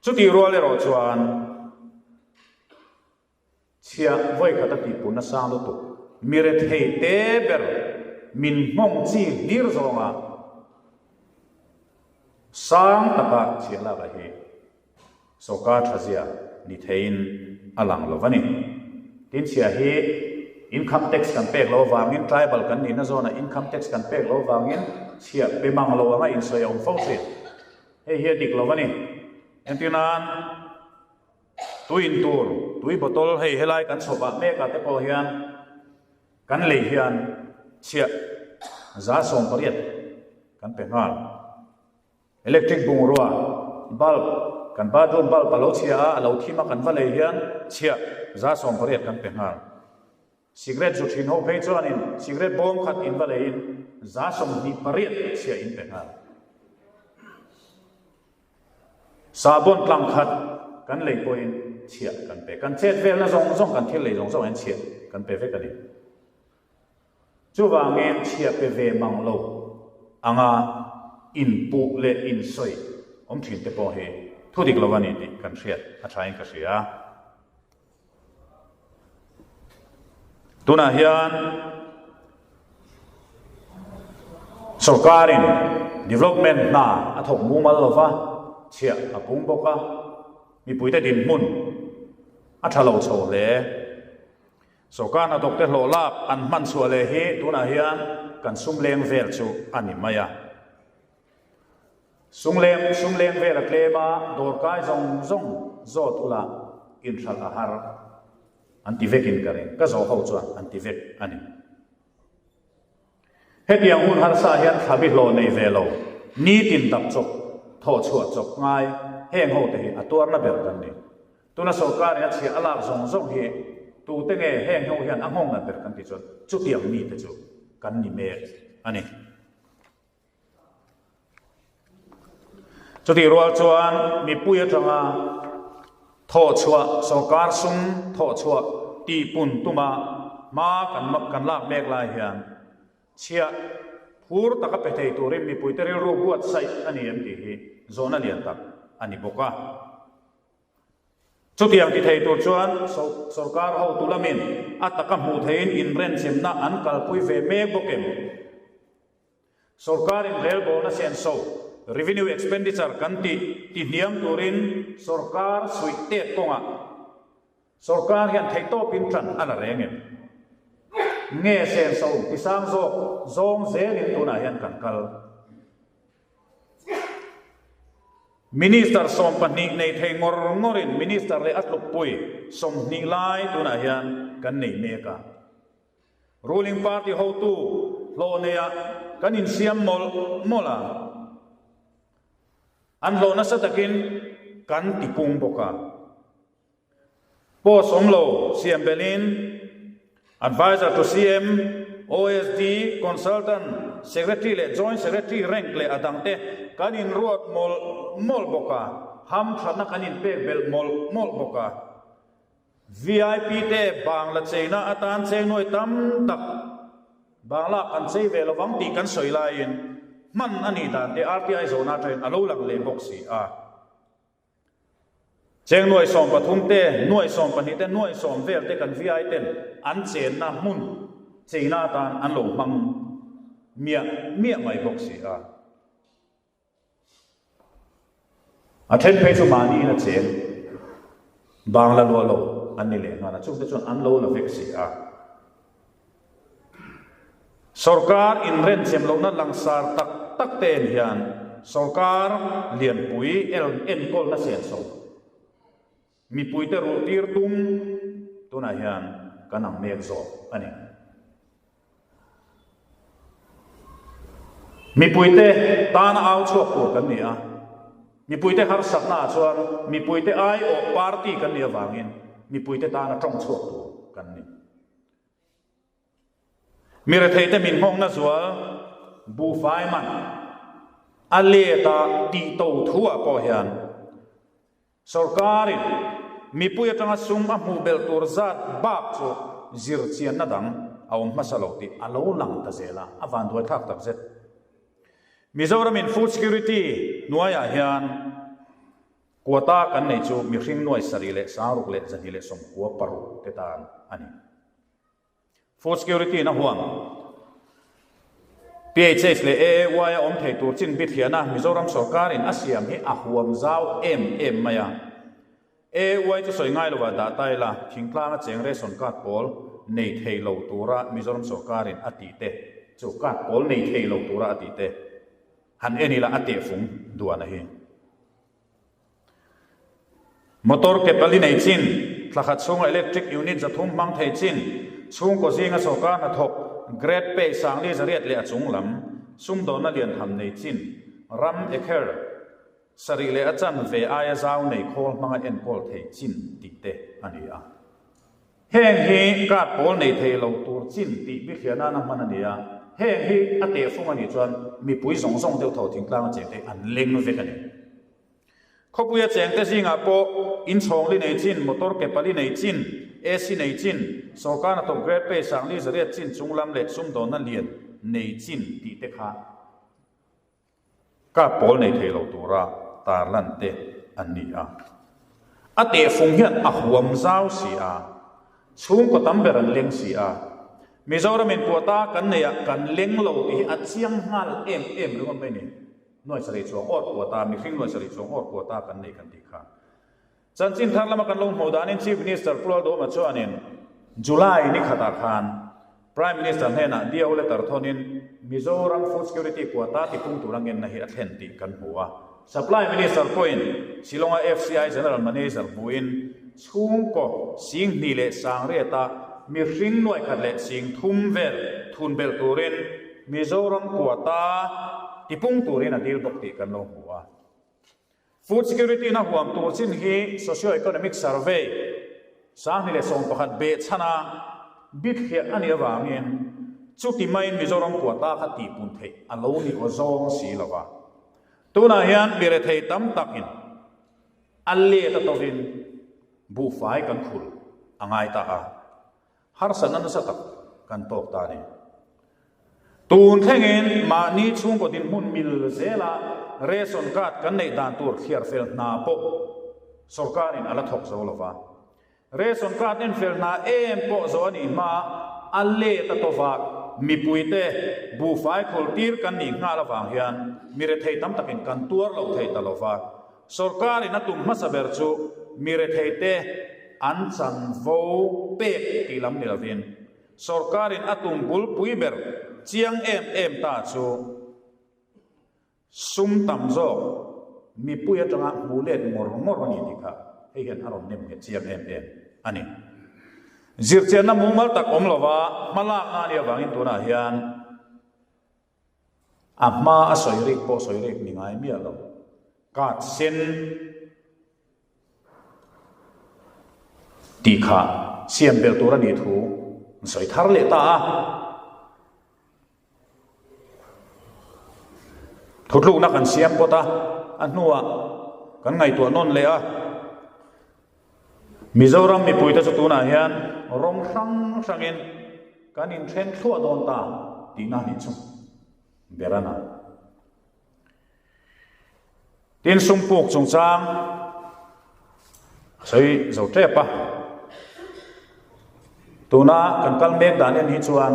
Chutih rual erawh chuan chhiah vawikhat a tihpun nasa lutuk, mi rethei te ber min nghawng chi hlir zawnga sang taka chhiah lak a hi Sawrkar thazia ni theiin a lang lo a ni. Tin chhia hi income tax kan pek loh avangin tribal kan nihna zawnah income tax kan pek loh avangin chhia pe mang lo anga insawi a awm fo thin. Hei hi a dik lo a ni. Entir nan tui in tur, tui bottle hei helai kan chhawpah mekah te pawh hian kan lei hian chhia 180 kan pe nghal. Electric bungrua, bulb, kan bathroom bulb a lo chhia a, a lo thim a kan va lei hian chhiah 180 kan pe nghal. Cigarette zu thin ho phei chuanin cigarette bawm khat in va leiin 28 chhiah in pe nghal. Sahbawn tlang khat kan lei pawhin chhiah kan pe. Kan chet velna zawng zawng kan thil lei zawng zawng ah hian chhiah kan pe vek a ni. Chuvangin chhia pe ve mang lo anga inpuh leh insawi awm thin te pawh hi thu dik lo a ni tih kan hriat a thain ka hria. Tunah hian sorkarin development hna a thawk mumal lo va, chhiah a pung bawk a, mipuite dinhmun a tha lo chho hle. Sorkar hnathawkte hlawh lak an hman chhuah leh hi tunah hian kan sum leng vel chu a ni mai a. Sum leng sum leng vel a tlem a, dawrkai zawng zawng zawt ula inhralh a har an ti vekin ka ring. Ka zawh ho chuan an ti vek a ni. Hetiang hun harsa hian thlabi hlawh nei ve lo, nitin dap chawp, thawh chhuah chawp ngai heng hote hi a tuarna ber kan ni. Tuna sorkarin a chhiah a lak zawng zawng hi tute nge heng ho hian a nghawng nat ber kan tih chuan chutiang mite chu kan ni mek a ni. Chutih rual chuan mipui atanga. Thawhchhuah, Sorkar sum thawhchhuah tihpun tuma hma kan kan lak mek lai hian chhiah phur taka pe thei turin mipuite rilru buatsaih a ni em tih hi zawhna lian tak a ni bawk a. Chutiang ti thei tur chuan sorkar hotu lamin a taka hmuh theihin inrenchemna an kalpui ve mek bawk em? Sorkar inrelbawlna senso, revenue expenditure, kan tih tihniam turin sorkar suih tet kawngah sorkar hian theihtawpin ṭan a la reng em? Nge senso tisang zawk zawng zelin tunah hian kan kal? Minister 12 nei thei ngawr ngawrin minister leh a tlukpui 20 lai tunah hian kan nei mek a. Ruling party hotu hlawh neiah kan insiam mawlh mawlh a, an hlawh nasa takin kan tipung bawk a. Post awm lo siam belhin Adviser to CM, OSD, Consultant, Secretary leh Joint Secretary rank leh a dangte kan inruat mawlh mawlh bawk a, hamthatna kan inpek belh mawlh mawlh bawk a. VIP te Bangla cheina atan cheng nuai tam tak Bangla kan chei ve lovang tih kan sawi laiin hman a nih dan te RTI zawhna atangin a lo lang leh bawk si a. Cheng nuai 13 te, nuai 12 te, nuai 10 vel te kan VI ten an chenna hmun cheina atan an lo hmang miah miah mai bawk si a. A then phei chu mahniin a cheng bang la luah lo an ni leh nghal a, chungte chuan an lo la vek si a. Sorkar inrenchem lohna langsar tak tak te en hian sorkar lianpui enkawlna senso Mipuite ruh tir tum tunah hian kan ang mek zawk a ni. Mipuite tana au chhuak tur kan ni a, mipuite harsatna ah chuan mipuite aiawh party kan nih avangin mipuite tana tawng chhuak tur kan ni. Mi retheite min nghawngna zual buhfai man a let a tih to thu ah pawh hian Sorkarin mipui atanga sum a hmuh belh tur zat bak chu zirchianna dang a awm hmasa lo tih a lo lang ta zel a, a vanduai thlak tak zet. Mizoramin food security hnuaiah hian quota kan nei chu mihring nuai sarih leh sangruk leh zahnih leh 96 te tan a ni. Food Security in a huam. PHH leh AAY a awm thei tur chin bithliahna Mizoram sorkarin a siam hi a huam zau em em mai a. AAY chu sawi ngai lovah dah ta ila, thingtlanga cheng ration card pawl nei thei lo tura Mizoram sorkarin a tih te chu card pawl nei thei lo tura a tih te han en ila a tehfung duan a hi. Motor ke pali nei chin, thla khat chhunga electric unit 300 hmang thei chin, chhungkaw zinga sorkar hnathawk, grade pay sangli 800 leh a chung lam, sumdawnna lian tham nei chin, ram ekher sarih leh a chan ve aia zau nei khawl hmanga enkawl thei chin tih te a ni a. Heng hi card pawl nei thei lo tur chin tih bithliah nana hman a ni a, heng hi a tehfung a nih chuan mipui zawng zawng deuh tho thingtlang a chengte an leng vek a ni. Khawpuia chengte zingah pawh inchhawngli nei chin, motor ke pali nei chin, AC nei chin, sorkar hnathawk grade pay sangli 800 chin chunglam leh sumdawnna lian nei chin tih te kha card pawl nei thei lo tura tarlan te an ni a. A tehfung hian a huam zau si a, chhungkaw tam ber an leng si a. Mizoramin quota kan neih ah kan leng lo tih hi a chiang nghal em em ringawt mai ni. Nuai sarih chuang awr quota, mihring nuai sarih chuang awr quota kan nei kan tih kha. Chanchin thar lama kan lo hmuh danin Chief Minister Pu Lalduhoma chuanin July ni khatah khan Prime Minister hnenah DO letter thawnin Mizoram Food Security quota tipung tura ngenna hi a thlen tih kan hmu a. Supply Minister pawhin Shillong-a FCI General Manager hmuhin chhungkaw 20,000 leh 800 mihring nuai khat leh 30,000 vel thun belh turin Mizoram quota tipung turin a dil bawk tih kan lo hmu a. Food security na huam tur chin hi Socio-Economic Survey 2011 behchhana bithliah a nih avangin chuti maiin Mizoram quota kha tihpun theih a lo ni aw zawng si lo va. Tunah hian mi rethei tam takin a let a tovin. Buhfai kan khul a ngai ta a, harsatna nasa tak kan tawk ta a ni. Tun thlengin mahni chhungkaw dinhmun mil zela ration card kan neih dan tur thliar fel hna pawh sorkarin a la thawk zo lo va. Ration card en fel hna em pawh zawh a nih hma a let a tawvak mipuite buhfai khul tir kan nih nghal avang hian mi rethei tam takin kan tuar lo thei ta lo va. Sorkarin a tum hmasa ber chu mi retheite an chanvo pek tih lam ni lovin sorkarin a tum bulpui ber chiang em em ta chu Sum tam zawk mipui atanga hmu let ngawr ngawr a ni tih kha hei hian a rawn nem nghet chiang em em a ni. Zirchianna mumal tak awm lova hmalakna a nih avangin tunah hian a hma a sawi rik pawh sawi rik ni ngai miah lo. Card sen tih kha siam belh tur a nih thu an sawi thar leh ta a. Thutlukna kan siam pawt a, a hnuah kan ngaihtuah nawn leh a. Mizoram mipuite chu tunah hian rawng hrang hrangin kan inthen thluah dawn ta tihna a nih chu ber a na. Tin, sum puk chungchang a sawi zo tep a. Tuna kan kal mek dan en hi chuan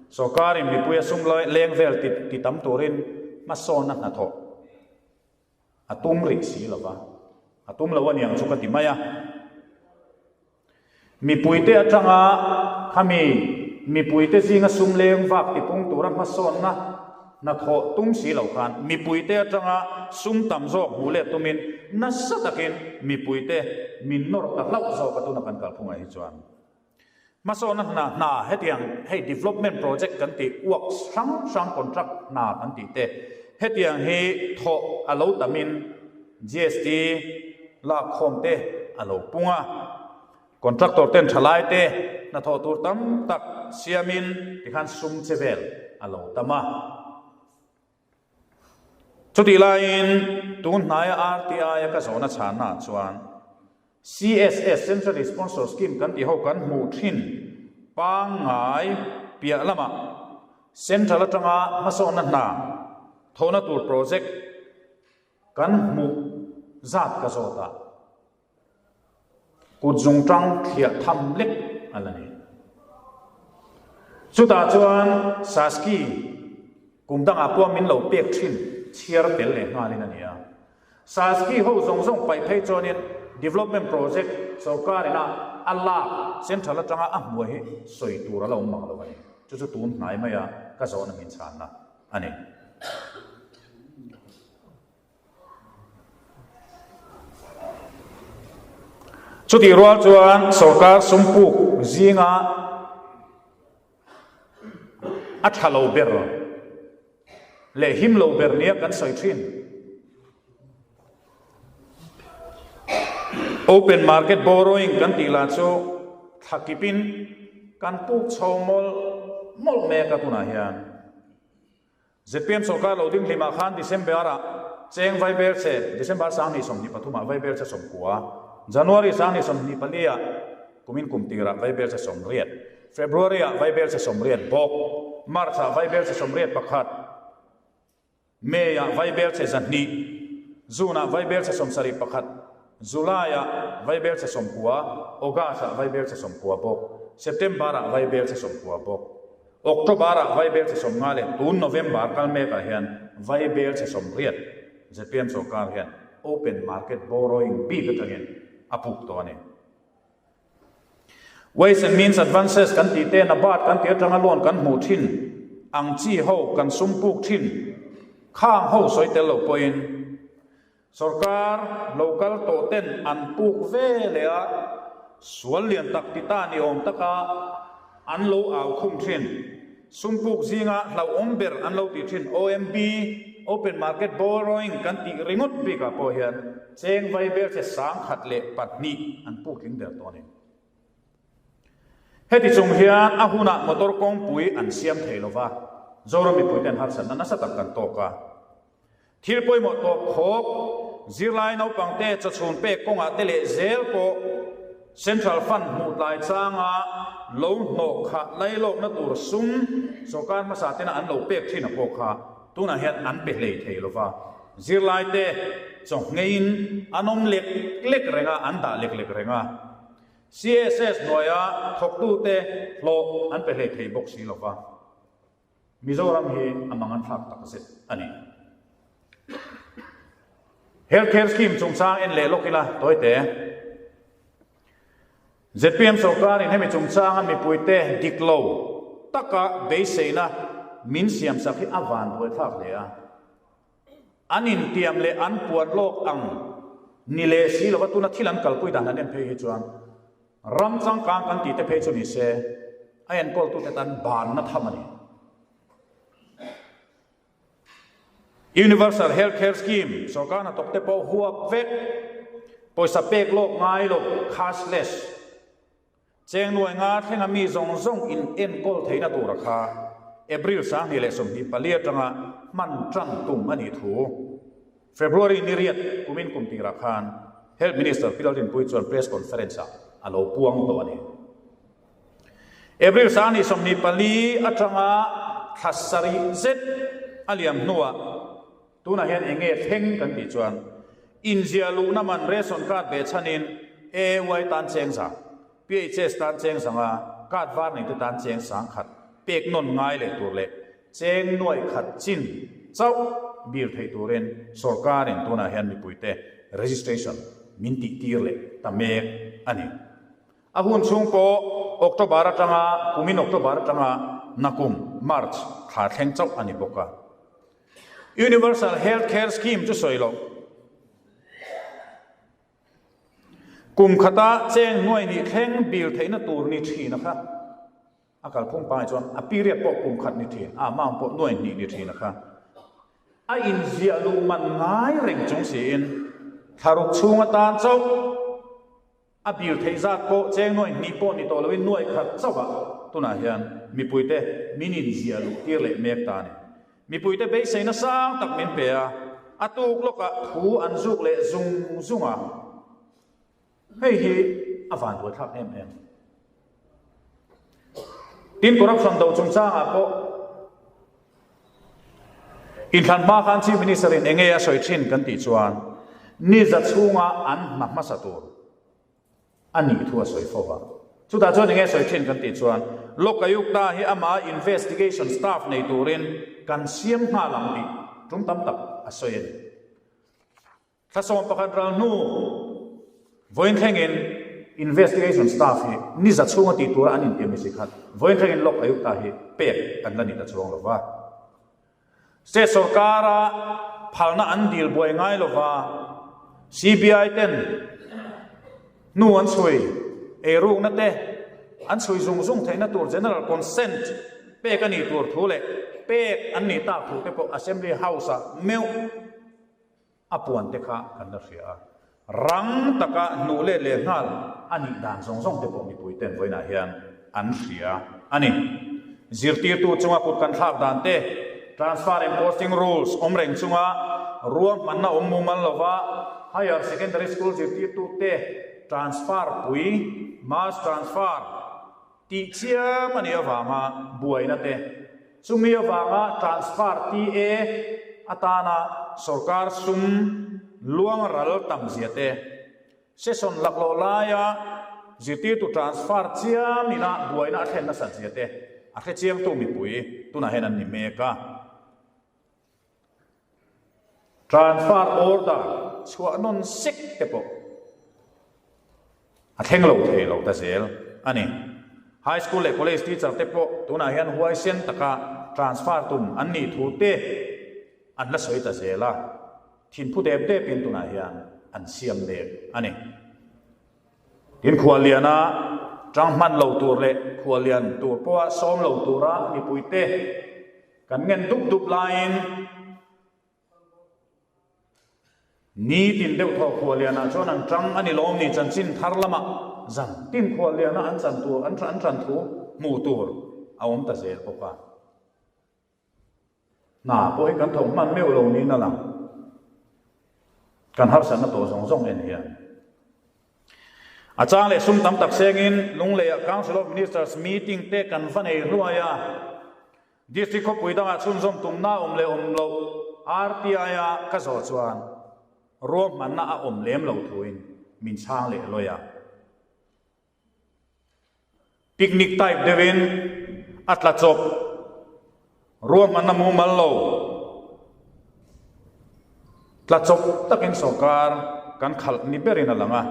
sorkarin mipuia sum leng vel ti tam turin hmasawnna hnathawh a tum rih si lo va, a tum lo aniang chu ka ti mai a. Mipuite atanga khami mipuite zinga sum leng vak tipung tura hmasawnna hnathawh tum si lo khan mipuite atanga sum tam zawk hmuh let tumin nasa takin mipuite min nawr ta hlauh zawk a tuna kan kalphungah hi chuan hmasawnna hna hna hetiang hei development project kan tih works hrang hrang contract hna kan tih te hetiang hi thawh a lo tamin GST lakkhawm te a lo pung a, contractor ten thalai te hnathawh tur tam tak siamin tikhan sum che vel a lo tam a. Chutih laiin tun hnaia RTI a ka zawhna chhanna ah chuan CSS, Centrally Sponsored Scheme, kan tih ho kan hmuh thin pangngai piah lamah Central atanga hmasawnna hna thawhna tur project Kan hmuh zat ka zawt a, kut zungtang thliah tham lek a la ni. Chutah chuan Saski kum dangah pawh min lo pek thin chhiar tel leh nghalin a ni a. Saski ho zawng zawng paih phei chuanin development project sorkar ina a lak central atanga a hmuh hi sawi tur a la awm mang lo a ni. Chu chu tun hnai maia ka zawhna min chhanna a ni. Chutih rual chuan sorkar sum puk zinga a tha lo ber leh him lo ber nia kan sawi thin. Open market borrowing kan tih lah chu thla kipin kan puk chho mawlh mawlh mek a tunah hian. Zpm sorkar lo ding hlimah khan December-ah cheng vaibel che, December 2023 ah vaibel che 90, January 2024 ah kumin kum tirah vaibel che 80, February-ah vaibel che 80 bawk, March-ah vaibel che 81, May-ah vaibel che 200, June-ah vaibel che 71, July-ah vaibel che 90, August-ah vaibel che 90 bawk, September-ah vaibel che 90 bawk. October-ah Vaibel che 50 leh tun November kal mekah hian Vaibel che 80 zpm sorkar hian open market borrowing bik atangin a puk tawh a ni. Ways and Means Advances kan tih te, NABARD kan tih atanga loan kan hmuh thin ang chi ho kan sum puk thin khang ho sawi tel lo pawhin Sorkar lo kal tawh ten an puk ve leh a, sual lian tak ti ta ni awm taka an lo au khum thin. Sum puk zinga hlauhawm ber an lo tih thin OMB, Open Market Borrowing, kan tih ringawt bikah pawh hian cheng vai ber che 1002 an puk tling der tawh a ni. Heti chung hian a hunah motor kawngpui an siam thei lova, Zoram mipuiten harsatna nasa tak kan tawk a. Thil pawimawh tawp khawp, zirlai naupangte chawchhun pek kawngah te leh zel pawh. Central Fund hmuh tlai changa lo hnawh khah lailawkna tur sum sorkar hmasa tena an lo pek thin a pawh kha tunah hian an pe hlei thei lova, zirlaite chawngheiin an awm lek lek reng a, an dah lek lek reng a. CSS hnuaia thawktute hlawh an pe hlei thei bawk si lova. Mizoram hi a mang an thlak tak zet a ni. Health Care Scheme chungchang en leh lawk ila tawite. Zpm sorkarin hemi chungchanga mipuite dik lo taka beiseina min siamsak hi a van buaithlak hle a. An intiam leh an puan lawk ang ni leh si lova tuna thil an kalpui dan han en phei hi chuan ram changkang kan tih te phei chu ni se a enkawltute tan banna tham a ni. Universal Health Care Scheme sorkar hnathawk te pawh huap vek, pawisa pek lawk ngai lo, cashless, Cheng nuai nga thlenga mi zawng zawng in enkawl theihna tura kha April 2024 atanga hman tan tum a nih thu February ni riat kumin kum tirah khan Health Minister Pi Lalrinpuii chuan press conference ah a lo puang tawh a ni. April 24 atanga thla sarih zet a liam hnuah Tunah hian eng nge thleng kan tih chuan inziah luhna man ration card ve chhanin AAY tan cheng za, PHS tan cheng zanga, card var neite tan cheng sangkhat pek nawn ngai leh tur leh cheng nuaih khat chin chauh bir theih turin sorkarin tunah hian mipuite registration min tihtir leh ta mek a ni. A hun chhung pawh October atanga kumin October atanga nakum March thla thleng chauh a ni bawk a. Universal Health Care Scheme chu sawi loh. Kum khata cheng hnuai nih thleng bil theihna tur ni thin a kha. A kalphung pangai chuan a period pawh kum khat ni thin, a amount pawh nuai hnih ni thin a kha. A inziah luh man ngai reng chung siin thlaruk chhung atan chauh A bir theih zat pawh cheng nuai hnih pawh ni tawh loin nuai khat chauh ah tunah hian mipuite min inziah luh tir leh mek ta a ni. Mipuite beiseina sang tak min pe a, a tuk lawkah thu an zuk leh zung zung a, hei hi a van buaithlak em em. Tin corruption do chungchangah pawh Inthlan hma khan Chief Minister in enge a sawi thin kan tih chuan niza chhunga an hna hmasa tur a nih thu a sawi fo va. Chutah chuan enge a sawi thin kan tih chuan Lokayukta hi ama investigation staff nei turin kan siam nghal ang tih tum tam tak a sawi a ni. Thla 11 ral hnu vawiin thlengin investigation staff hi ni za chhunga tih tura an intiam ni si khat vawiin thlengin Lok Ayukta hi pek an la ni ta chuang lo va. State sorkara phalna an dil buai ngai lo va, CBI ten hnu an chhui, eirukna te an chhui zung zung theihna tur general consent pek a nih tur thu leh pek an nih tak thu te pawh Assembly House-ah meuh A puan te kha kan la hria a, rang taka hnuh let leh nghal a nih dan zawng zawng te pawh mipui ten vawiinah hian an hria a ni. Zirtirtu chunga kut kan thlak dan te, transfer and posting rules awm reng chunga ruahmanna awm mumal lova higher secondary school zirtirtu te transfer pui, mass transfer, Tih chiam a nih avanga buaina te, chumi avanga transfer TA atana sorkar sum luang ral tam zia te, session laklawh laia zirtirtu transfer chiam ina buaina a thlen nasat zia te a hrechiangtu mipui tunah hian an ni mek a. Transfer order chhuah nawn sek te pawh a thleng lo thei lo ta zel a ni. High school leh college teacher te pawh tunah hian huaisen taka transfer tum an nih thu te an la sawi ta zel a, thinphu dep depin tunah hian an siam mek a ni. Tin khualliana tang hman lo tur leh khuallian tur pawha sawm lo tura mipuite Kan ngen dup dup laiin nitin deuh thaw khuallianah chuan an tang a ni lawm ni chanchin thar lamah zan tin khualliana an chan tur an an tan thu hmuh tur a awm ta zel bawk a. Hna pawh hi kan thawk hman meuh lo niin a lang. Kan harsatna tawh zawng zawng en hian. A chang leh sum tam tak sengin Lungleiah Council of Ministers meeting te kan va nei hluai a. District khawpui dangah chhunzawm tumna awm leh awm loh RTI-a ka zawh chuan ruahmanna a awm lem lo thuin min chhang leh lawi a. Picnic type deuhin a tla chawp, ruahmanna mumal lo tla chawp takin sawrkar kan khalh ni berin a lang a.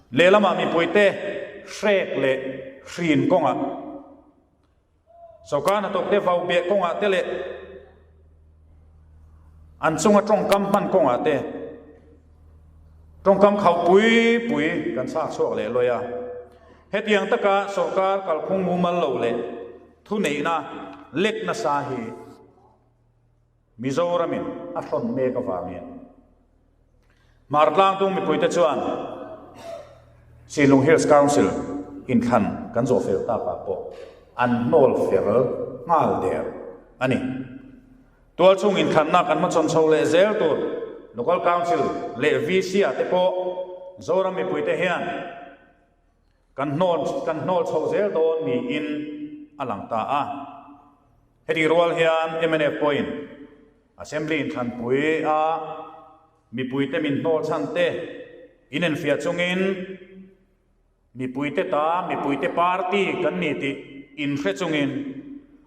Lehlamah mipuite hrek leh hrin kawngah Sawrkar hnathawkte vau beh kawngah te leh an chunga tawngkam hman kawngah te tawngkam khauh pui pui kan chhak chhuak leh lawi a. Hetiang taka sawrkar kalphung mumal lo leh thuneihna lek nasa hi Mizoramin a hrawn mek avangin Hmartlangtung mipuite chuan Shillong Hills Council inthlan kan zawh fel takah pawh an hnawl fel nghal der a ni. Tualchhung inthlanna kan hmachhawn chho leh zel tur Local Council leh VC-ah te pawh Zoram mipuite hian Kan hnawl kan hnawl chho zel dawn niin a lang ta a. Heti rual hian mnf pawhin Assembly inthlanpui a mipuite min hnawl chhan te inenfiah chungin mipuite ta mipuite party kan ni tih inhre chungin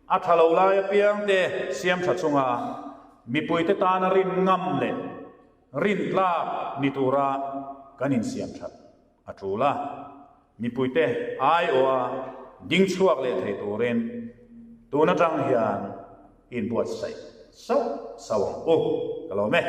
a tha lo lai apiang te siam tha chunga mipuite tana rin ngam leh rintlak ni tura kan insiam that A tul a, mipuite aiawha ding chhuak leh thei turin tun atang hian inbuatsaih sauh sauh ang u. Ka lawm e.